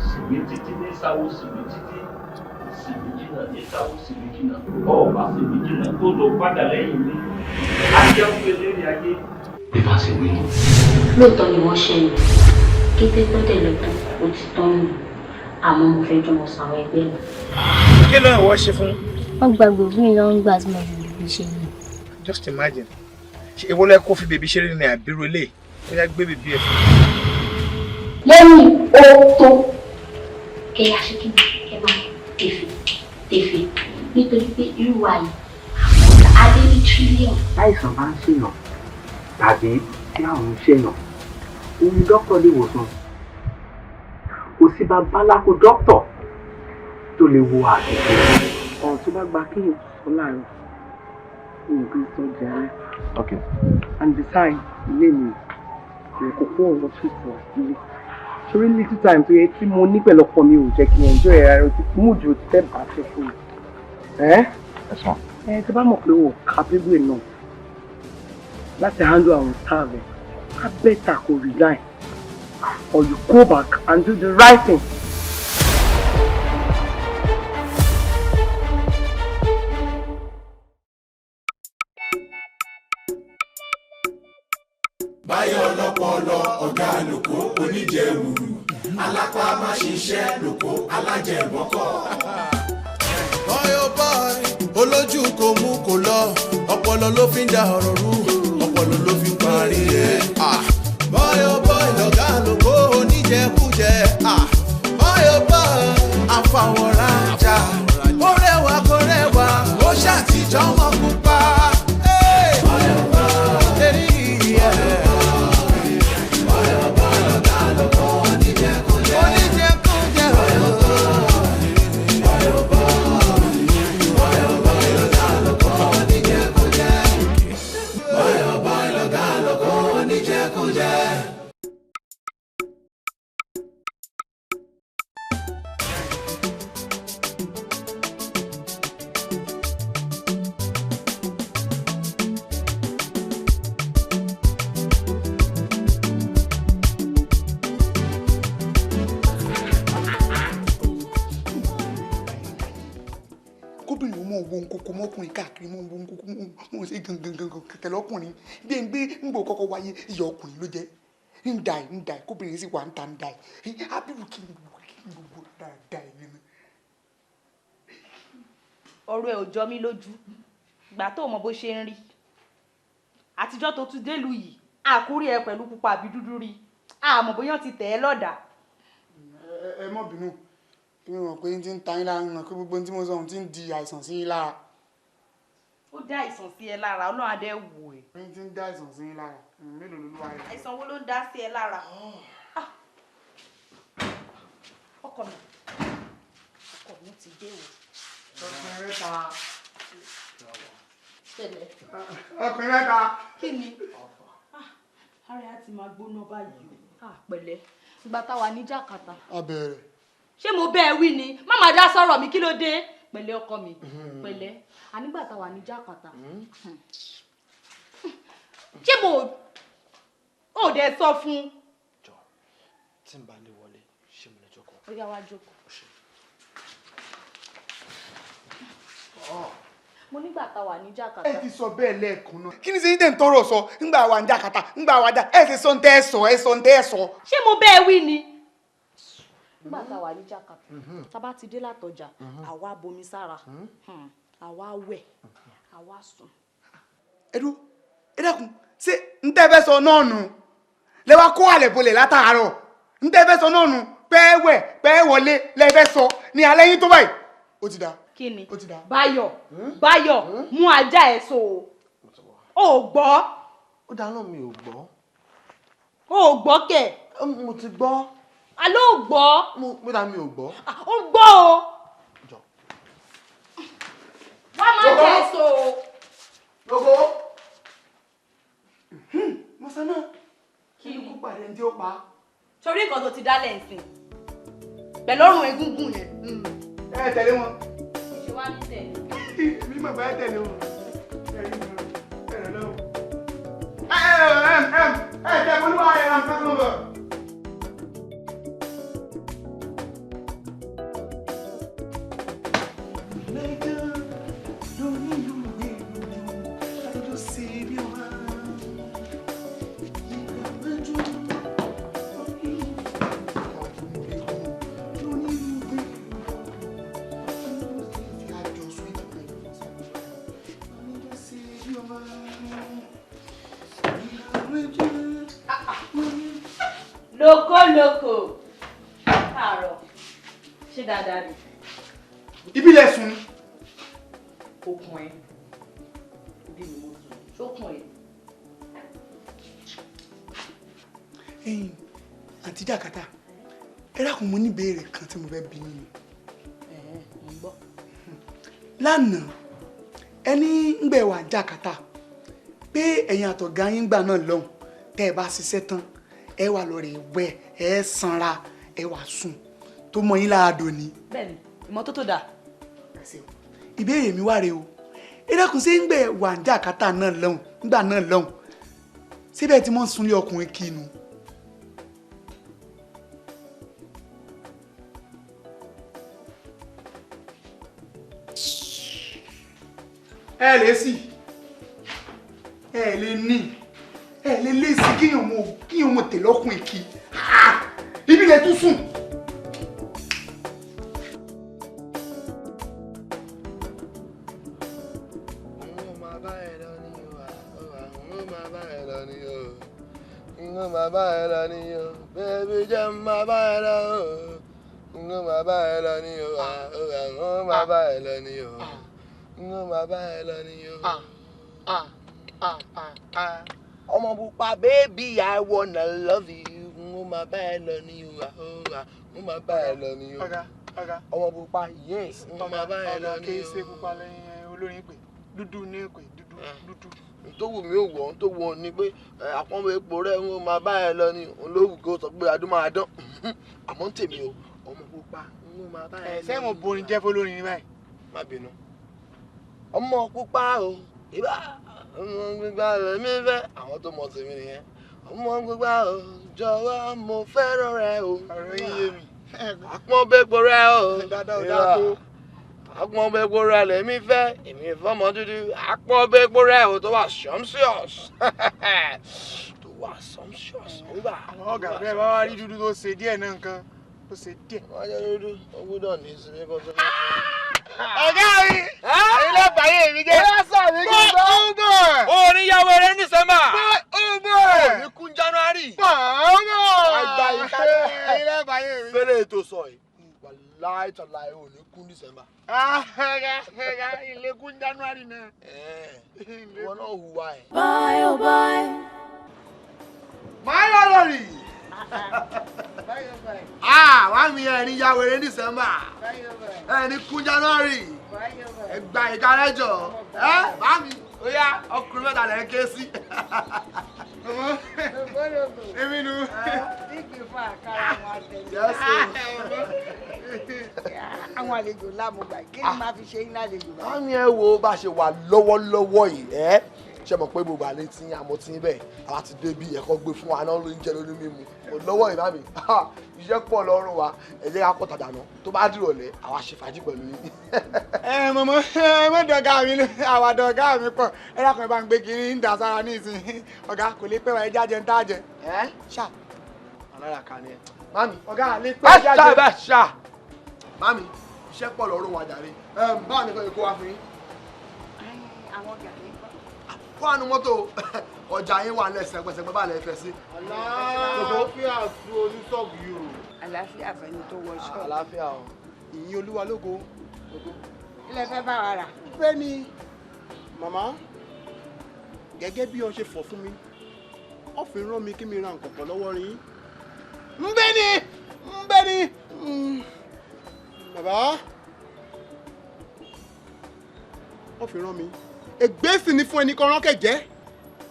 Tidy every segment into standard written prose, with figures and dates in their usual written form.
Sìmí títí ní sáwó, sìmí títí, sìmí jìnnà ní sáwó, sìmí jìnnà. Ọba sìmí jìnnà kó tó padà lẹ́yìn mi, ajẹ́ ń pè lérí ayé. Bí bá ṣe wí nù. Lóòótọ́ ni wọ́n ṣe mí. Kété tó dẹ̀ lọ tán, ó ti tán nù, àmọ́ mo fẹ́ jọmọ sọ àwọn ẹgbẹ́ mi. Kí ló ń wọ́ ṣe fún. Wọ́n gba gbogbo mi lọ́wọ́ nígbà tí mo fi bèbí ṣe yìí. Just imagine, ṣe èwo lẹ kó fi bèbí ṣeré ní àbírò ilé ó yá gbé bèbí ẹ fún. Lẹ́yìn ó tó kẹ́ yá ṣe kí ni kẹ́ máa tẹ̀fẹ̀ tẹ̀fẹ̀, nítorí pé irú wa yìí adé ní tírílíọ̀nù. Táìsàn bá ń ṣèyàn tàbí tí àrùn ń ṣèyàn, òun ni dókítà lè wòsàn. Kò sí babaláko dókítà tó lè wo àtúntò. Ọ̀rọ̀ tó bá gba kéèyàn sọ láàárọ̀, nǹkan sọ jàre. And besides, ilé mi rẹ̀ kò kó ọ̀rọ̀ ọ́fíìsì wá sílé. Torí little time tó yẹ tí mo ní pẹ̀lú ọkọ mi ò jẹ́ kí n enjoy ẹ̀ rárá, ti mood ò ti fẹ́ bàá fẹ́ fún mi. Ẹ́ ẹ tó bá mọ̀ pé o capable enough láti handle àwọn staff ẹ̀, á better kó resign or you go back and do the right thing. Báyọ̀ ọlọ́pọlọ, ọ̀gá lòkó oníjẹwùrù, alápá má ṣiṣẹ́ lòkó alájẹbọ́kọ̀. Boy oh boy, olójú kò mú kò lọ, ọpọlọ ló fi ń da ọ̀rọ̀ rú, ọpọlọ ló fi ń parí ẹ̀. Ah. Boy oh boy, lọ̀gá lóko oníjẹkújẹ. Ah. Boy oh boy, àfàwọ̀rajà, ó rẹwà kó rẹwà, ó ṣàtijọ́ mọ́ pupa. Hey. Boy oh boy, yeah. Oníjẹkújẹ. Oníjẹkújẹ. Kóbìnrin mọ̀ wo nkoko mọ́kùnrin káàkiri, mọ̀ wo nkoko mọ̀ ṣe gangan gangan kẹ̀kẹ́ lọ́kùnrin bí ẹn gbé ń gbò kọ́kọ́ wáyé, ìyá ọkùnrin ló jẹ́ ń da ẹ̀ ń da ẹ̀, kóbìnrin sì wà ń ta ń da ẹ̀ ábírù kí n gbogbo kí n gbogbo dáadáa ẹ̀ nínú. Ọ̀rọ̀ ẹ̀ ò jọ mí lójú. Ìgbà tó mọ bó ṣe ń rí àtijọ́ tó tún délùú yìí, àkúrí ẹ pẹ̀lú pupa àbí dúdú rí, àmọ́ bóyá ti tẹ̀ ẹ́ lọ́dà. Ẹ mọ̀ bínú, èmi mọ̀ pé n ti ń ta yín lára, mọ̀ pé gbogbo ohun tí mo sọ ohun ti ń di àìsàn sí yín lára. Ó dá àìsàn sí ẹ lára, Ọlọ́run adé wò ẹ́. N ti ń dá àìsàn sí yín lára, mélòó ló wá rẹ̀. Àìsàn wo ló ń dá sí ẹ lára? Ah! Ọkọ mi, ọkọ mi ti dé o. Ọkùnrin mẹ́ta. Ṣẹlẹ̀. Ọkùnrin mẹ́ta. Kí ni? Ah, ara ẹ á ti máa gbóná báyìí o. Ah, pẹ̀lẹ́, ìgbà táwa ní Jàkàtà. Abẹ́rẹ́. Ṣé mo bẹ́ẹ̀ wí ni? Má máa dá sọ̀rọ̀ mi, kí ló dé? Pẹ̀lẹ́ ọkọ mi, pẹ̀lẹ́. Ànígbà táwa ní Jàkàtà. Ṣé mo ò dẹ̀ sọ fún? Jọ, tí n bá lè wọlé, ṣé mo lè jókòó? Ó yá, wá jókòó. Mo nígbà táwa ní Jàkàtà. Ẹ ti sọ bẹ́ẹ̀ lẹ́ẹ̀kan náà. Kí ni sẹ́yìn tẹ̀ ń tọrọ sọ ńgbà wa ń Jàkàtà ńgbà wa dá ẹ ṣe sọ ń tẹ́ ẹ sọ ẹ sọ ń tẹ́ ẹ sọ. Ṣé mo bẹ́ẹ̀ wí ni? Nígbà táwa ní Jàkàtà, tá a bá ti dé látọjà, àwa bomi sára, àwa wẹ̀, àwa sùn. Ẹ dúró, ẹ dákun, ṣé ń tẹ́ fẹ́ sọ náà nù lẹ wá kó àlẹ̀ bolẹ̀ látàárọ̀? Ń tẹ́ fẹ́ sọ náà nù, pẹ́ wẹ̀ pẹ́ wọlé lẹ fẹ́ sọ ní alẹ́ yín tó báyìí? Ó ti dáa. Kí ni? Ó ti dáa. Báyọ̀, Báyọ̀, mú ajá ẹ̀ so o. Ò gbọ́. Ó dáná, mi ò gbọ́. O ò gbọ́ kẹ̀. Mo ti gbọ́. Àló ò gbọ́. Mo dá mi ò gbọ́. Ó gbọ́ o. Wá má jẹ́ so o. Lóko. Mọ̀sánná. Kí ni kú pàdé ní tí ó pa? Torí nǹkan tó ti dálẹ̀ ǹsìn. Pẹ̀lú ọrùn egúngún yẹn. Ẹ tẹ̀lé wọn. Ṣé wàá ní tẹ̀lé? Mi mọ̀ bá ẹ tẹ̀lé wọn. Ẹ rí wọn, ẹ rẹ̀ lọ́wọ́. Ẹ ẹ ẹ ẹ tẹ olúwa ẹ ra nǹkan kan bọ̀. Lóko lóko. Káàárọ̀. Ṣé dáadáa ni? Ibi lẹ sùn ni. Okùn ẹ. Ibi ni mo sùn. Ṣókùn ẹ. Ẹ̀yin àǹtí Jàkátà, ẹ dákun, mo ní ìbéèrè kan tí mo fẹ́ bi yín ni. Mo ń gbọ́. Lánàá, ẹni ń gbẹ̀ wá Jàkátà pé ẹ̀yin àtọ̀gá yín gbà náà lọ́hùn, tẹ́ ẹ bá ṣiṣẹ́ tán, ẹ wà lọ rè wẹ̀, ẹ sanra, ẹ wà sùn tó mọ yín láàdò ni. Bẹ́ẹ̀ni, ìmọ́tótó dà. Ìbéèrè mi wá rèé o, ẹ dákun, ṣé ń gbẹ̀ wà Jàkátà náà lọ́hùn ńgbà náà lọ́hùn síbẹ̀ tí wọ́n ń sunlé ọkùnrin kí inú? Ẹ lè sí, ẹ lè ní, ẹ lè lé sí kíyàn mọ tẹ̀lé ọkùnrin kí ibi lè tún sùn. Máa bá ẹ lọ ní o, bébí jẹ́ máa bá ẹ lọ o, n ó máa bá ẹ lọ ní o, n ó máa bá ẹ lọ ní o, n ó máa bá ẹ lọ ní o. Ọmọ pupa, baby, I wanna love you, n ó máa bá ẹ lọ ní o, n ó máa bá ẹ lọ ní o. Ọmọ pupa, yes, n ó máa bá ẹ lọ ní o. Kì í ṣe pupa lẹ́yìn olórin pé dúdú ní pé dúdú dúdú. Tó wù mí ò wọ̀, tó wù ọ́ ni pé àpọ́nbọ̀ epo rẹ̀ ń máa bá ẹ lọ ni òun ló wù kó sọ pé adún máa dán, àmọ́ ń tèmi o, ọmọ pupa ń máa bá ẹ lọ. Sẹ́wọ̀n borin jẹ́ fọlórin ní báyìí. Má bínú. Ọmọ pupa o, ìbá ọmọ pupa lèmi fẹ́, àwọn tó mọ tèmi nìyẹn. Ọmọ pupa o, jọ̀wọ́ mo fẹ́ràn rẹ o. Ọ̀rọ̀ yín yé mi. Àpọ́nbọ̀ epo rẹ o. Dáadáa ò dáa tó. Àpọ́nbẹ́po rẹ̀ lèmi fẹ́, èmi fọ́mọ dúdú. Àpọ́nbẹ́po rẹ̀ ò tó wà sumptuous, tó wà sumptuous. Àwọn ọ̀gá bẹ́ẹ̀ bá wá rí dúdú tó ṣe díẹ̀ náà, nǹkan tó ṣe díẹ̀. Wọ́n jẹ́ dúdú, ó gbọ́dọ̀ ní ìsinmi kan tó. Ọ̀gá mi, ẹ̀yin ló bàyè mi jẹ́. Orin yàwó eré ní sẹ́mbà. Òní kún January. Àgbà ìkálẹ̀. Ẹ̀yin ló bàyè mi jẹ́. Fẹ́lẹ́ ètò sọ yìí, wàláì tàláì ò ní kún December. Ilé kún January náà. Ìwọ náà hùwà ẹ̀. Bye oh bye. Máa yọ lórí. Wá mi, ẹni ya wèrè ní December. Ẹni kún January. Ẹ gba ìkárẹ́jọ. Ẹ bá mi, ó yá, ọkùnrin mẹ́ta lẹ̀ ń ké sí. Èmi nu. Àwọn àlejò lámùgbà, kí ni máa fi ṣe yín lálejò báyìí? Bámi, ẹ wo bá a ṣe wà lọ́wọ́lọ́wọ́ yìí, ẹ ṣe mọ̀ pé gbogbo àlẹ́ tí àmọ́ tí bẹ́ẹ̀ àwa ti dé bí ẹ̀kọ́ gbé fún wa náà ló ń jẹ lórí mímu kò lọ́wọ́ yìí. Bámi, iṣẹ́ pọ̀ lọ́rùn wa, ẹ jẹ́ ká kọ́ tàdà náà, tó bá dìrọ̀lẹ́ àwa ṣe fàájì pẹ̀lú yín. Ẹ mọ̀mọ́, ẹ mọ̀ dọ̀gá mi ló, àwa dọ̀gá mi pọ̀, ẹ dákun, ẹ bá ń gbé kiri ń dà sára ní ìsìn. Ọ̀gá kò lè pẹ́ wa, ẹ jáde ń tàjẹ́. Ẹ ṣá. Alára kan ni ẹ. Mami. Ọ̀gá lè pẹ́ ẹ jáde. Bẹ́ẹ̀ ṣá. Mami, iṣẹ́ pọ̀ lọ́rùn wa jàre. Báwo ni kò yẹ kó wá fún yín? Àwọn ọjà mi kọ́. Kó àánú mọ́tò ọjà yín wà lẹ́sẹ̀ pẹ̀sẹ̀pẹ̀ bá lẹ̀ fẹ́ sí. Àlàáfíà tú oníṣọ́ọ̀bù yìí o. Àlàáfíà fẹ́ni tó wọ ṣọ́ọ̀bù. Àlàáfíà o. Ìyìn Olúwa lógo. Ilé fẹ́ bá wa rà. Bẹ́ẹ̀ ni màmá, gẹ́gẹ́ bí ọ ṣe fọ̀ fún mi, ọ fi rán mi kí mi ra nǹkan kan lọ́wọ́ yín. Ń bẹ́ ni, ń bẹ́ ni, bàbá, ọ fi rán mi. Ègbé sì ni fún ẹni kan rán kẹ̀jẹ́,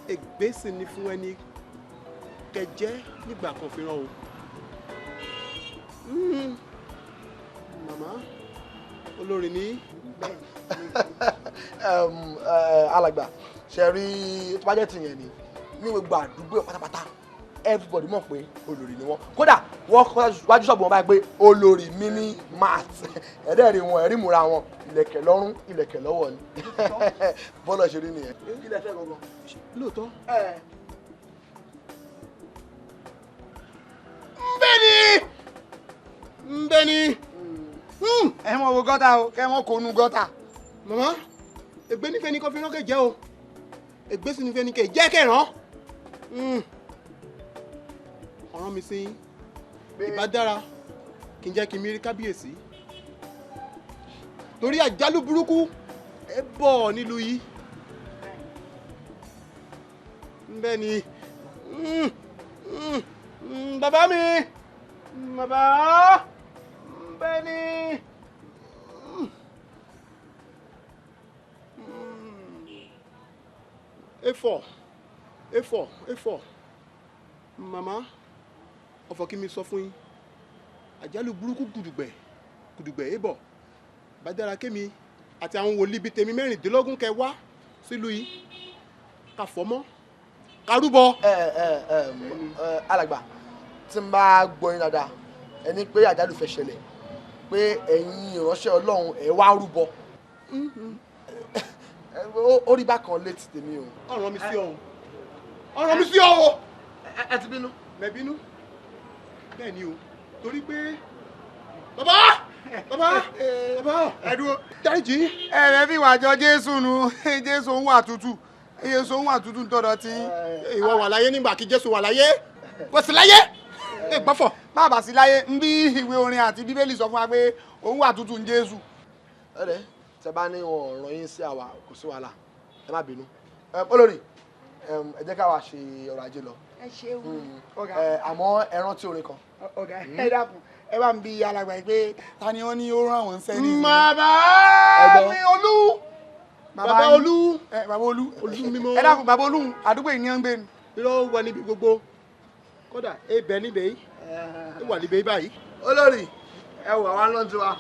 ègbé sì ni fún ẹni kẹ̀jẹ́ nígbà kan fi rán o. Olórí ni. Alàgbà ṣe rí tó bá jẹ́ tìyẹn ni ní gbogbo àdúgbò pátápátá everybody mọ̀ pé olórí ni wọ́n. Kódà wọ́n kọ́ wájú ṣọ́ọ̀bù wọn báyìí pé olórí mini mart. Ẹ̀rẹ́ rí wọn, ẹ̀rí múra wọn, ìlẹ̀kẹ̀ lọ́rùn, ìlẹ̀kẹ̀ lọ́wọ́ ni. Bọ́lá ṣe rí nìyẹn. Kí lẹ fẹ́ gangan? Lóòótọ́. Nbẹ́ni nbẹ́ni. Ẹ mọ̀ wo gọ́tà o, kẹ́ wọ́n kò nu gọ́tà. Màmá, ègbé nífẹ̀ẹ́ ni kò fi rán kẹ̀ jẹ́ o. Ègbé sì nífẹ̀ẹ́ ni kẹ̀ jẹ́ kẹ̀rán. Ọ̀ràn mi sí ìbá dára kí n jẹ́ kí n mi rí kábíyèsí. Torí àjálù burúkú ẹ bọ̀ nílùú yìí. Nbẹ́ni. Bàbá mi, bàbá, nbẹ́ni. A4, A4, A4. Màmá, ọ̀fọ̀ kí mi sọ fún yín. Àjálù burúkú gùdùgbẹ̀, gùdùgbẹ̀ ẹ bọ̀. Bá dára kémi àti àwọn wòlíì bíi tèmi 16 kẹ wá sílùú yìí. Ká fọ̀ mọ́, ká rúbọ. Alàgbà, tí n bá gbọ́ yín dáadáa, ẹ ní pé àjálù fẹ́ ṣẹlẹ̀, pé ẹ̀yin ìránṣẹ́ Ọlọ́run ẹ wá rúbọ. Ó rí bákan létí tèmi o. Ọ̀ràn mi sí ọ o. Ọ̀ràn mi sí ọ o. Ẹ ti bínú. Mẹ bínú. Bẹ́ẹ̀ ni o, torí pé bàbá bàbá bàbá ẹ dúró. Dáríjì. Ẹ rẹ fi wà jọ Jésù nu, Jésù ń wà tútù. Jésù ń wà tútù tọ̀dọ̀ tí. Ìwọ wà láyé nígbà kí Jésù wà láyé. Kò sí láyé. Ẹ gbọ́fọ̀. Bàbá sí láyé ń bí ìwé orin àti Bíbélì sọ fún wa pé òun wà tútù ń Jésù. Ẹ rẹ tẹ bá ní wọn ọ̀rọ̀ yín sí àwa kò sí wàhálà, ẹ má bínú. Olórí, ẹ jẹ́ ká wá ṣe ọrọ̀ ajé lọ. Ẹ ṣeun. Ọ̀gá. Àmọ́ ẹ rántí orin kan. Ọ̀gá, ẹ dákun, ẹ bá ń bi alàgbà yìí pé ta ni wọ́n ní ó rán àwọn sẹ́ni. Bàbá mi Olú. Bàbá Olú. Bàbá Olú. Olú mímọ́. Ẹ dákun, bàbá Olú àdúgbò yìí ni wọ́n ń gbé ni. Irọ́ wà níbi gbogbo. Kódà ẹ bẹ níbẹ̀ yìí. Ẹ wà níbẹ̀ yìí báyìí. Olórí, ẹ wò àwa lọ́n tiwa.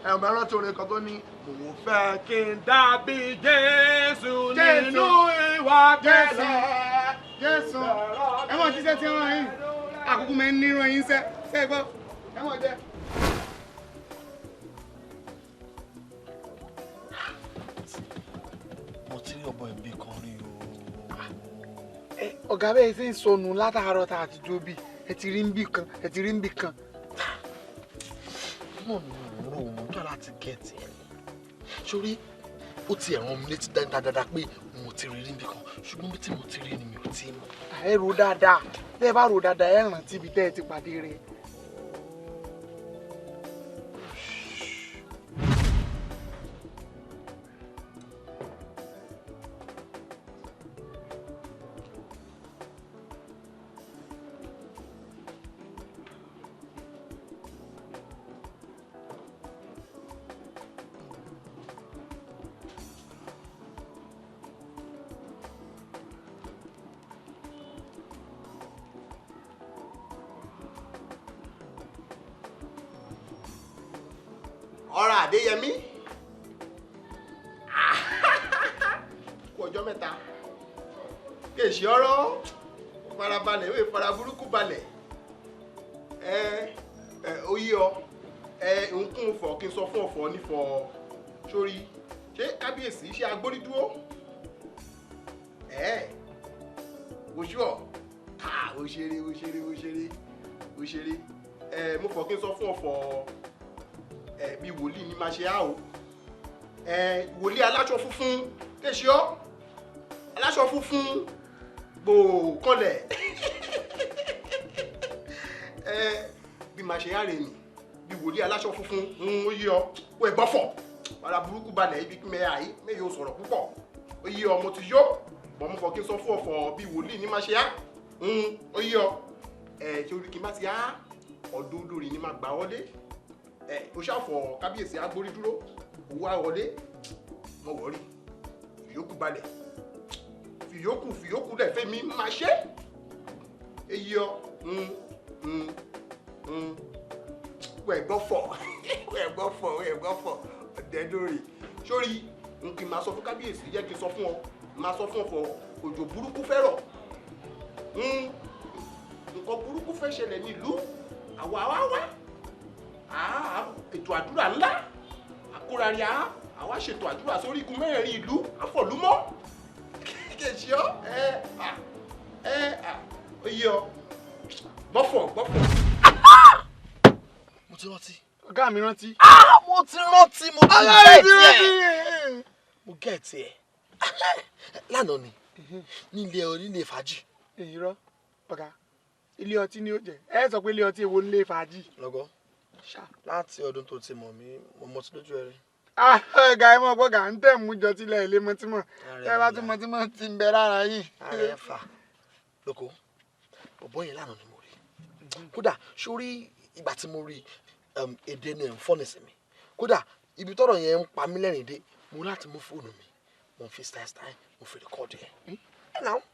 Ẹ ò bá rántí orin kan tó ní. Mo fẹ́ kí n dàbí Jésù nínú ìwà pẹ̀lẹ́. Jésù, ẹ mọ̀ ṣiṣẹ́ tí ń rán yín. Àkókò mi ń nírun yín sẹ́, ṣé ẹ gbọ́? Ẹ mọ̀ jẹ́. Mo ti rí ọmọ ìbí kan rí o. Ọ̀gá bẹ́ẹ̀ ṣe ń sọnù látàárọ̀ tá a ti jó bí ẹ ti rí ń bì kan, ẹ ti rí ń bì kan. Mo ń rò ó tó láti gẹ̀ẹ́tì ẹ̀ sórí ó ti ẹ̀ràn mi létí dáadáa pé mo ti rí níbi kan, ṣùgbọ́n bí tí mo ti rí ni mi ò tí mọ̀. Ẹ rò dáadáa, tẹ́ ẹ bá rò dáadáa ẹ rántí ibi tẹ́ ẹ ti pàdé rẹ̀. Ọ̀rọ̀ Adéyẹmí. Kú ọjọ́ mẹ́ta. Kèsì ọ̀rọ̀ farabalẹ̀ ó fara burúkú balẹ̀. Ẹ ẹ ó yí ọ. Ẹ nkún fọ̀ kí n sọ fún ọ̀fọ̀ nífọ̀ sórí. Ṣé kábíyèsí ṣe agbórí dúró? Ẹ oṣù ọ̀ ká o ṣeré o ṣeré o ṣeré o ṣeré. Ẹ mo fọ̀ kí n sọ fún ọ̀fọ̀ bí wòlíì ní máa ṣe á o. Wòlíì aláṣọ funfun kéṣe ọ́, aláṣọ funfun gbòò kọlẹ̀. Bí máa ṣe á rè nì bí wòlíì aláṣọ funfun ó yí ọ, ó ẹ gbọ́fọ̀ ara burúkú balẹ̀ ibi kí mẹ́ra yìí mẹ́yìí ó sọ̀rọ̀ púpọ̀ ó yí ọ, mo ti yó bọ̀ mo fọ̀ kí n sọ fún ọ̀fọ̀ bí wòlíì ní máa ṣe á ó yí ọ. Ṣé orí kí n bá ti á ọ̀dọ́ olórí ni máa gbà wọlé. O ṣàfọ̀ kábíyèsí agbórí dúró owó àwọlé mọ wọrí fìyókù balẹ̀ fìyókù fìyókù lẹ̀ fẹ́mi máa ṣe èyí ọ wẹ̀ gbọ́ fọ̀. Ẹ gbọ́ fọ̀, ẹ gbọ́ fọ̀, ọ̀dẹ lórí. Sórí, n kì í máa sọ fún kábíyèsí, jẹ́ kí n sọ fún ọ, máa sọ fún ọ fọ, òjò burúkú fẹ́ rọ̀. Nǹkan burúkú fẹ́ ṣẹlẹ̀ nílùú, àwa wá wá. Ètò àdúrà ńlá, àkórarí àwa ṣètò àdúrà sórí igun mẹ́rẹ̀ẹ̀rin ìlú, àfọ̀lúmọ́. Kì í ṣe ọ́, ó yé ọ, gbọ́fọ̀ gbọ́fọ̀. Mo ti rántí. Ọ̀gá mi rántí. Mo ti rántí, mo ti gẹ̀ẹ́tì ẹ̀. Mo gẹ̀ẹ́tì ẹ̀. Lánàá ni nílé onílé fàájì. Èyí rọ, ọ̀gá, ilé ọtí ni ó jẹ. Ẹ sọ pé ilé ọtí èwo nílé fàájì. Lọ́gọ́, láti ọdún tó ti mọ̀ mí, mo mọtí lójú ẹ rí. Ọ̀gá ẹ mọ̀ pé ọ̀gá ń tẹ̀ mú jọ tilẹ̀ ilé mọtímọ̀. Ẹ bá tún mọtímọ̀ ti ń bẹ lára yìí. Ààrẹ fà lóko, bọ̀bọ́ yẹn lánàá ni mo rí. Kódà sórí ìgbà tí mo rí èdè ni ẹ̀ ń fọ́nì sí mi. Kódà ibi tọ́rọ̀ yẹn ń pa mí lẹ́rìn dé, mo láti mú fóònù mi, mo fi style style, mo fi record ẹ̀.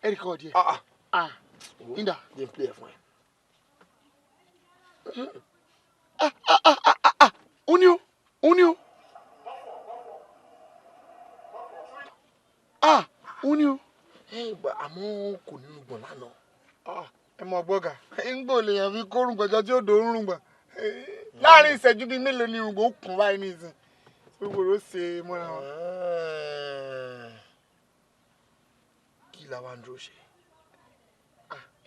Ẹ record ẹ̀. Nígbà. Jẹ́ n play ẹ̀ fún ẹ. Ó ní o, ó ní o. Ó ní o. Ẹ gbà, àmọ́ kò nínú gbọ̀n lánàá. Ẹ mọ̀ gbọ́gà, ń gbò lè yàn fi kórùn gbọ̀jọ́ tí ó dò ń rùn gbọ̀n. Láàárín ìṣẹ́jú bíi mélòó ni irùngbọ̀n ó kún báyìí nísìn. Gbogbo ló ṣe mọ́ra wọn. Kí la wá ń dúró ṣe?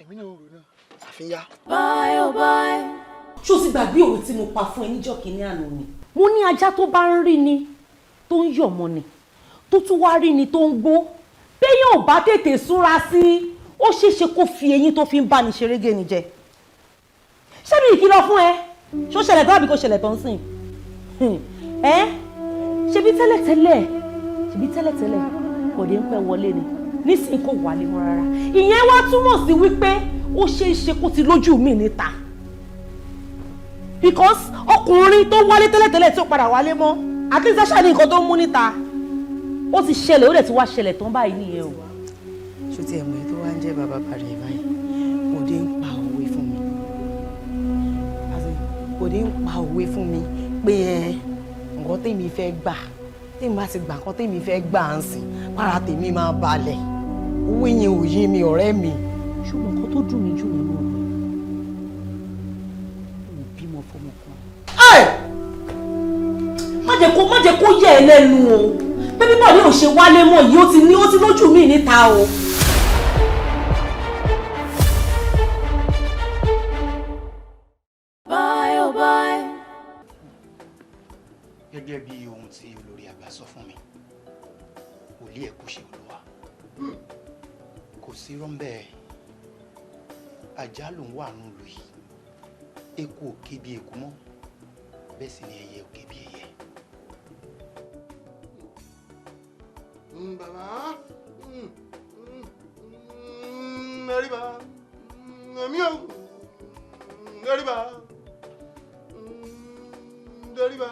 Èmi náà ń rò náà. Àfihàn. Bye oh bye. Ṣó ti gbàgbé òwe tí mo pa fún ẹ níjọ́ kìíní àná ni? Mo ní ajá tó bá ń rí ni tó ń yọ̀ mọ́ ni, tó tún wá rí ni tó ń gbó, béèyàn ò bá tètè súnra sí i, ó ṣeé ṣe kó fi eyín tó fi ń bá ni ṣeré gé ni jẹ. Ṣé mi ìkìlọ̀ fún ẹ? Ṣó ṣẹlẹ̀ tán àbí kò ṣẹlẹ̀ tán sìn? Ẹ ṣebí tẹ́lẹ̀tẹ́lẹ̀, ṣebí tẹ́lẹ̀tẹ́lẹ̀ Bọ̀dé ń pẹ́ wọlé ni, nísìnyí kò wálé mọ́ rárá. Ìyẹn wá túmọ̀ sí wípé ó ṣeé ṣe kó ti lójú mi níta, because ọkùnrin tó wálé tẹ́lẹ̀tẹ́lẹ̀ tí ó padà wálé mọ́, at least ṣáà ní nǹkan tó ń mú níta. Ó ti ṣẹlẹ̀, ó dẹ̀ ti wá ṣẹlẹ̀ tán báyìí nìyẹn o. Ṣó tí ẹ mọ̀ ẹ́ tó wá ń jẹ́ bàbá bàrẹ̀ ẹ̀ báyìí? Bọ̀dé ń pa òwe fún mi. As in, Bọ̀dé ń pa òwe fún mi pé ẹ nǹkan tèmi fẹ́ gbà, tèmi bá ti gbà nǹkan tèmi fẹ́ gbà ń sìn, para tèmi máa balẹ̀. Owó yẹn ò yé mi, ọ̀rẹ́ mi. Ṣùgbọ́n nǹkan tó dùn mí jù nínú ọ̀rọ̀ ò bímọ fọmọkùnrin. Má jẹ́ kó yẹ ẹ́ lẹ́nu o pé bí Bọ̀dé ò ṣe wálé mọ́ yìí, ó ti ní, ó ti lójú mi níta o. Bye oh bye. Gẹ́gẹ́ bí ohun tí olórí àgbà sọ fún mi, wòlíì ẹ̀ kú ṣe olúwa, kò sí rọ́ńbẹ́. Àjálù ń wà nílùú yìí. Eku ò ké bí eku mọ́, bẹ́ẹ̀ sì ni ẹyẹ ò ké bí ẹyẹ. Bàbá, ẹ̀ríbà, èmi ò ẹ̀ríbà, ẹ̀ríbà,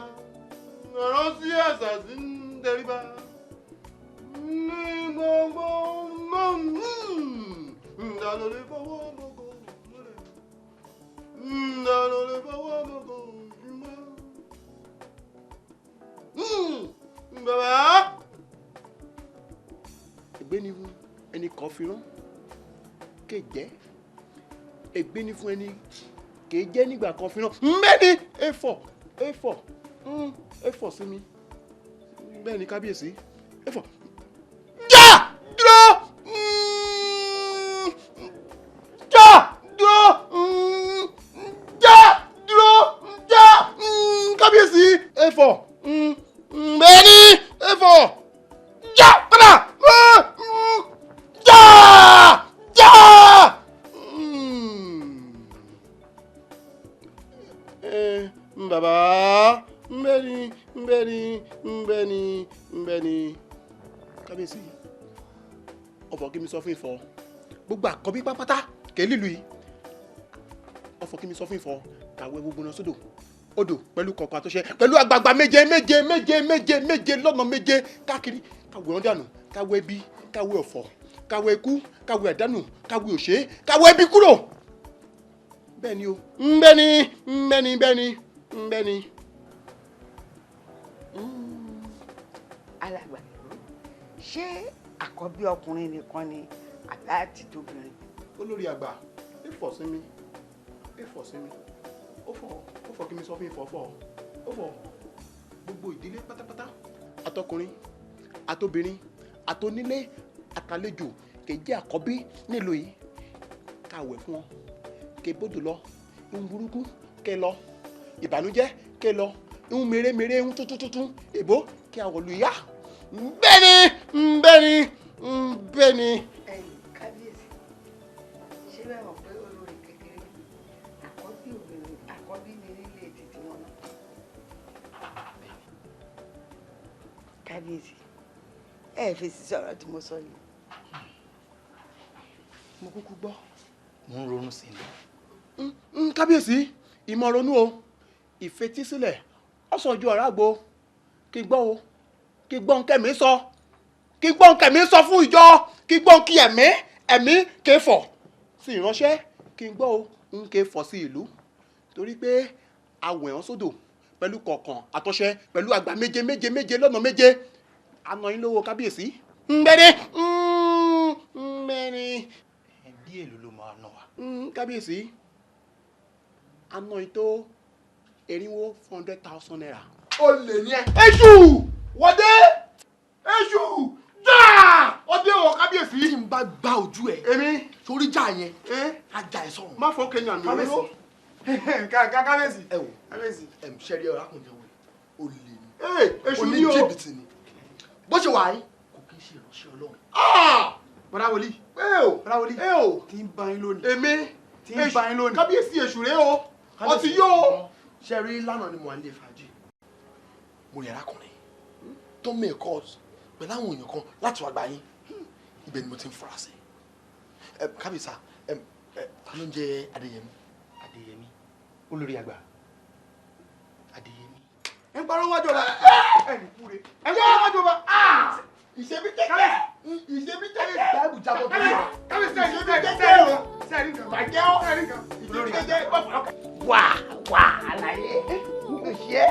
ọ̀rọ̀ sí àṣà sí ẹ̀ríbà ní gbogbo ǹdàlọ́lẹ̀ fọwọ́ mọ́kọ́ mọ́lẹ̀, ǹdàlọ́lẹ̀ fọwọ́ mọ́kọ́ jùmọ́. Bàbá. Ègbé ni fún ẹni kan fi rán kéjẹ́, ègbé ni fún ẹni kéjẹ́ nígbà kan fi rán. Bẹ́ẹ̀ ni efọ̀ efọ̀ efọ̀ sí mi. Bẹ́ẹ̀ ni kábíyèsí, efọ̀ já dúró, já dúró, já dúró, já. Kábíyèsí, efọ̀. Bẹ́ẹ̀ ni efọ̀ já padà, já já. Bàbá, bẹ́ẹ̀ ni, bẹ́ẹ̀ ni, bẹ́ẹ̀ ni, bẹ́ẹ̀ ni kábíyèsí. Ọ̀fọ̀ kí mi sọ fún ìfọ̀ gbogbo àkọ́bí pápátá kẹ́lílù yìí. Ọ̀fọ̀ kí mi sọ fún ìfọ̀ kàwé gbogbo náà sódò odò pẹ̀lú kọ̀ọ̀kan àtúnṣe pẹ̀lú àgbààgbà méje méje méje méje méje lọ́nà méje káàkiri, káwé wọn dànù, káwé ẹbí, káwé ọ̀fọ̀, káwé ikú, káwé àdánù, káwé òṣè, káwé ẹbí kúrò. Bẹ́ẹ̀ ni o, bẹ́ẹ̀ ni, bẹ́ẹ̀ ni, bẹ́ẹ̀ ni, bẹ́ẹ̀ ni. Alàgbà, ṣé àkọ́bí ọkùnrin nìkan ni àbí àti tóbìnrin? Olórí àgbà, ẹ fọ̀ sí mi, ẹ fọ̀ sí mi, ó fọ̀ kí mi sọ fún ìfọ̀fọ̀, ó fọ̀ gbogbo ìdílé pátápátá, àtọkùnrin, àtobìnrin, àtonílé, àtàlejò, kè jẹ́ àkọ́bí nílùú yìí, ká wẹ̀ fún wọn, kè bódò lọ, ihun burúkú kè lọ, ìbànújẹ́ kè lọ, ihun mèremère, ihun tuntun èbó kí àwọ̀lù yá. Bẹ́ẹ̀ni, bẹ́ẹ̀ni, bẹ́ẹ̀ni. Ẹ̀yin kábíyèsí, ṣé bẹ́ẹ̀ mọ̀ pé olórí kékeré àkọ́bí obìnrin àkọ́bí ni nílé títí wọn náà? Kábíyèsí, ẹ fèsì sọ̀rọ̀ tí mo sọ yìí. Mo kúkú gbọ́. Mo ń ronú sí ni. Kábíyèsí, ìmọ̀ ronú o, ìfetísílẹ̀, ọ̀sán ojú ọ̀rá gbo, kí gbọ́ o, kí gbọ́n kẹ́mi sọ, kí gbọ́n kẹ́mi sọ fún ìjọ, kí gbọ́n kí ẹ̀mí ẹ̀mí ké fọ̀ sí ìránṣẹ́, kí n gbọ́ o, ń ké fọ̀ sí ìlú, torí pé awẹ̀ hàn sódò pẹ̀lú kọ̀ọ̀kan àtọ̀ṣẹ pẹ̀lú àgbà méje méje méje lọ́nà méje, àná yín lówó kábíyèsí. Nbẹ́ni nbẹ́ni. Bí èlò ló máa ná wa. Kábíyèsí, àná yín tó 400,000 naira. Ó lè ní ẹ. Èṣù wọdé, èṣù já ọdẹ wọ kábíyèsí. Tí n bá gbá ojú ẹ. Èmi. Torí já yẹn. Ajá ẹ sọ̀rọ̀. Má fọ́ kenya mi òróró. Kábíyèsí. Ẹ wò, kábíyèsí. Ṣẹ́rí ọ̀rákùnrin wò, ó lè ní. Èṣù ni o. Oníjìbìtì ni. Bó ṣe wà yín, kò kí ń ṣe ìránṣẹ́ Ọlọ́run. Bọ́dá wòlíì. Bọ́dá wòlíì. Tí ń bá yín lónìí. Èmi. Tí ń bá yín lónìí. Kábíyèsí èṣù rẹ o. Ọtí yóò. Ṣẹ́rí lánàá ni mo wà nílé fàájì. Mo rí arákùnrin tó make calls pẹ̀lú àwọn èèyàn kan láti wá gbà yín. Ibẹ̀ ni mo ti ń fura sí. Kábíyèsá, ta ló ń jẹ́ Adéyẹmí? Adéyẹmí, olórí àgbà. Adéyẹmí. Ẹ ń parọ́ wájú ọba. Ẹ ní kúre. Ẹ ń parọ́ wájú ọba. Ìṣebí jẹ́jẹ́. Ìṣebí jẹ́jẹ́. Báìbù jábọ́ tó yẹ. Kábíyèsí ìṣebí jẹ́jẹ́ o. Bàjẹ́ o. Ìṣebí jẹ́jẹ́. Wà wà àlàyé. Mo ṣe é.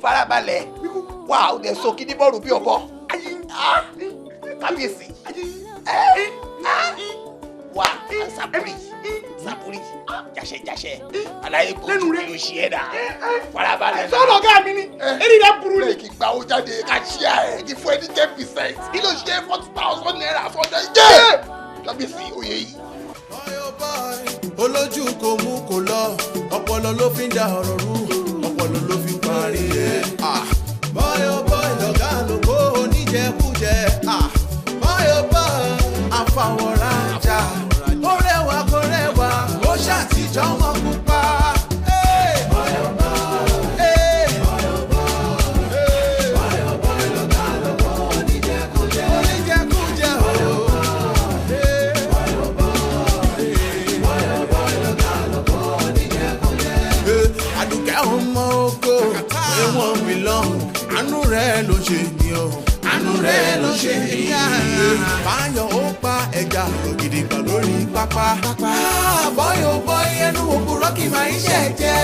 Farabalẹ̀. Wà ó dẹ̀ so kíní bọ́ọ̀lù bí ọ̀bọ. Kábíyèsí. Wà sàpúrì sàpúrì jàṣẹ jàṣẹ. Àlàyé kò tún kí ló ṣe é dà. Farabalẹ̀. Sọ́dọ̀ ọ̀gá mi ni. Eré rẹ̀ burú ni. Kì í gba owó jáde ká ṣí ẹ̀ kí fún ẹ ní 10%. Kí ló ṣe 40,000 naira fọ́dọ̀ jẹ́? Kábíyèsí oyè yìí. Olójú kò mú kò lọ, ọpọlọ ló fi ń da ọ̀rọ̀ rú, ọpọlọ ló fi ń parí ẹ̀. Bọ́yọ̀ bọ́yọ̀ lọ́gá ló kó oníjẹkújẹ. Bọ́yọ̀ bọ́yọ̀ àfàwọ̀rajà, ó rẹwà kó rẹwà, ó ṣàtijọ́ mọ́ pupa. Bọ́yọ̀ bọ́yọ̀ lọ́gá ló kó oníjẹkújẹ. Oníjẹkújẹ o. Àdùkẹ́ ọmọ oko ẹ̀wọ̀n mi lọ, àánú rẹ̀ ló ṣe mí o, àánú rẹ̀ ló ṣe mí. Báyọ̀ ó pa ẹja ògidìgbà lórí pápá. Bọ́yọ̀ bọ́ ẹnu òkúrọ́ kì máa ń ṣẹ̀jẹ̀.